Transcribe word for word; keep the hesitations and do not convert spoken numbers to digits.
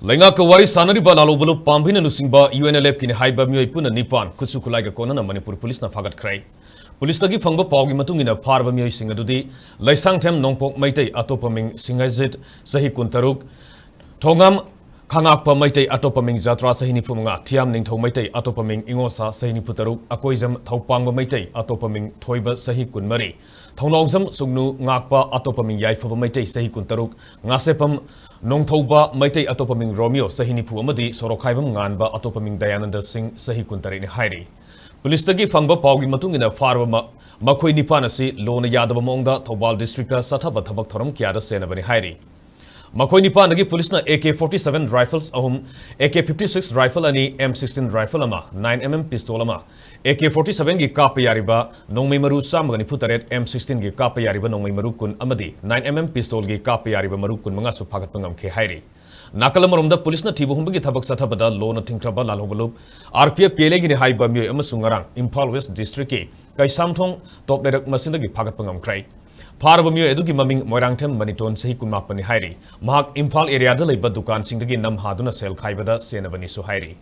ꯂꯩꯉꯥꯛꯀ ꯋꯥꯔꯤ ꯁꯥꯟꯅꯔꯤꯕ ꯂꯥꯜꯍꯧꯕ ꯂꯨꯞ ꯄꯥꯝꯕꯤꯅ ꯂꯨꯆꯤꯡꯕ UNLFꯀꯤꯅꯤ ꯍꯥꯏꯕ ꯃꯤꯑꯣꯏ ꯄꯨꯟꯅ ꯅꯤꯄꯥꯟ ꯈꯨꯠꯁꯨ ꯈꯨꯠꯂꯥꯏꯒ ꯀꯣꯟꯅꯅ ꯃꯅꯤꯄꯨꯔ ꯄꯨꯂꯤꯁꯅ ꯐꯥꯒꯠꯈ꯭ꯔꯦ꯫ ꯄꯨꯂꯤꯁꯇꯒꯤ ꯐꯪꯕ ꯄꯥꯎꯒꯤ ꯃꯇꯨꯡ ꯏꯟꯅ ꯐꯥꯔꯕ ꯃꯤꯑꯣꯏꯁꯤꯡ ꯑꯗꯨꯗꯤ ꯂꯩꯁꯥꯡꯊꯦꯝ ꯅꯣꯡꯄꯣꯛ ꯃꯩꯇꯩ ꯑꯇꯣꯞꯄ ꯃꯤꯡ ꯁꯤꯡꯍꯖꯤꯠ ꯆꯍꯤ ꯀꯨꯟꯇꯔꯨꯛ, ꯊꯣꯉꯥꯝ ꯈꯥꯉꯥꯛꯄ ꯃꯩꯇꯩ ꯑꯇꯣꯞꯄ ꯃꯤꯡ ꯖꯇ꯭ꯔꯥ ꯆꯍꯤ ꯅꯤꯐꯨꯃꯉꯥ, ꯊꯤꯌꯥꯝ ꯅꯤꯡꯊꯧ ꯃꯩꯇꯩ ꯑꯇꯣꯞꯄ ꯃꯤꯡ ꯏꯉꯣꯁꯥ ꯆꯍꯤ ꯅꯤꯐꯨꯇꯔꯨꯛ, ꯑꯀꯣꯏꯖꯝ ꯊꯧꯄꯥꯡꯕ ꯃꯩꯇꯩ ꯑꯇꯣꯞꯄ ꯃꯤꯡ ꯊꯣꯏꯕ ꯆꯍꯤ ꯀꯨꯟꯃꯔꯤ, ꯊꯧꯅꯥꯎꯖꯝ ꯁꯨꯡꯅꯨ ꯉꯥꯛꯄ ꯑꯇꯣꯞꯄ ꯃꯤꯡ ꯌꯥꯏꯐꯕ ꯃꯩꯇꯩ ꯆꯍꯤ ꯀꯨꯟꯇꯔꯨꯛ, ꯉꯥꯁꯦꯞꯐꯝ ꯅꯣꯡꯊꯧꯕ ꯃꯩꯇꯩ ꯑꯇꯣꯞꯄ ꯃꯤꯡ ꯔꯣꯃꯤꯌꯣ ꯆꯍꯤ ꯅꯤꯐꯨ ꯑꯃꯗꯤ ꯁꯣꯔꯣꯛꯈꯥꯏꯕꯝ ꯉꯥꯟꯕ ꯑꯇꯣꯞꯄ ꯃꯤꯡ ꯗꯌꯥꯅꯟꯗ ꯁꯤꯡ ꯆꯍꯤ ꯀꯨꯟꯇꯔꯦꯠꯅꯤ ꯍꯥꯏꯔꯤ꯫ ꯄꯨꯂꯤꯁꯇꯒꯤ ꯐꯪꯕ ꯄꯥꯎꯒꯤ ꯃꯇꯨꯡ ꯏꯟꯅ ꯐꯥꯔꯕ ꯃ-, ꯃꯈꯣꯏ ꯅꯤꯄꯥꯟ ꯑꯁꯤ ꯂꯣꯅ ꯌꯥꯗꯕ ꯃꯑꯣꯡꯗ ꯊꯧꯕꯥꯜ ꯗꯤꯁꯇ꯭ꯔꯤꯛꯇ ꯆꯠꯊꯕ ꯊꯕꯛ ꯊꯧꯔꯝ ꯀꯌꯥꯗ ꯆꯦꯟꯅꯕꯅꯤ ꯍꯥꯏꯔꯤ꯫ ꯃꯈꯣꯏ ꯅꯤꯄꯥꯟꯗꯒꯤ ꯄꯨꯂꯤꯁꯅ AK forty seven rifles ꯑꯍꯨꯝ, AK fifty six rifle ꯑꯅꯤ, M sixteen rifle ꯑꯃ, nine MM pistol ꯑꯃ, AK forty sevenꯒꯤ ꯀꯥꯞꯄ ꯌꯥꯔꯤꯕ ꯅꯣꯡꯃꯩ ꯃꯔꯨ ꯆꯥꯝꯃꯒ ꯅꯤꯐꯨ ꯇꯔꯦꯠ, M sixteenꯒꯤ ꯀꯥꯞꯄ ꯌꯥꯔꯤꯕ ꯅꯣꯡꯃꯩ ꯃꯔꯨ ꯀꯨꯟ ꯑꯃꯗꯤ nine MM pistolꯒꯤ ꯀꯥꯞꯄ ꯌꯥꯔꯤꯕ ꯃꯔꯨ ꯀꯨꯟꯃꯉꯥꯁꯨ ꯐꯥꯒꯠꯄ ꯉꯝꯈꯤ ꯍꯥꯏꯔꯤ꯫ ꯅꯥꯀꯜ ꯑꯃꯔꯣꯝꯗ ꯄꯨꯂꯤꯁꯅ ꯊꯤꯕ ꯍꯨꯝꯕꯒꯤ ꯊꯕꯛ ꯆꯠꯊꯕꯗ ꯂꯣꯅ ꯊꯤꯡꯈ꯭ꯔꯕ ꯂꯥꯜꯍꯧꯕ ꯂꯨꯞ RPF PLAꯒꯤꯅꯤ ꯍꯥꯏꯕ ꯃꯤꯑꯣꯏ ꯑꯃꯁꯨ ꯉꯔꯥꯡ ꯏꯝꯐꯥꯜ ꯋꯦꯁ ꯗꯤꯁꯇ꯭ꯔꯤꯛꯀꯤ ꯀꯩꯁꯥꯝꯊꯣꯡ ꯇꯣꯞ ꯂꯩꯔꯛ ꯃꯆꯤꯟꯗꯒꯤ ꯐꯥꯒꯠꯄ ꯉꯝꯈ꯭ꯔꯦ꯫ ꯐꯥꯔꯕ ꯃꯤꯑꯣꯏ ꯑꯗꯨꯒꯤ ꯃꯃꯤꯡ ꯃꯣꯏꯔꯥꯡꯊꯦꯝ ꯃꯅꯤꯇꯣꯟ ꯆꯍꯤ ꯀꯨꯟꯃꯥꯄꯟꯅꯤ ꯍꯥꯏꯔꯤ꯫ ꯃꯍꯥꯛ ꯏꯝꯐꯥꯜ ꯑꯦꯔꯤꯌꯥꯗ ꯂꯩꯕ ꯗꯨꯀꯥꯟꯁꯤꯡꯗꯒꯤ ꯅꯝ ꯍꯥꯗꯨꯅ ꯁꯦꯜ ꯈꯥꯏꯕꯗ ꯆꯦꯟꯅꯕꯅꯤꯁꯨ ꯍꯥꯏꯔꯤ꯫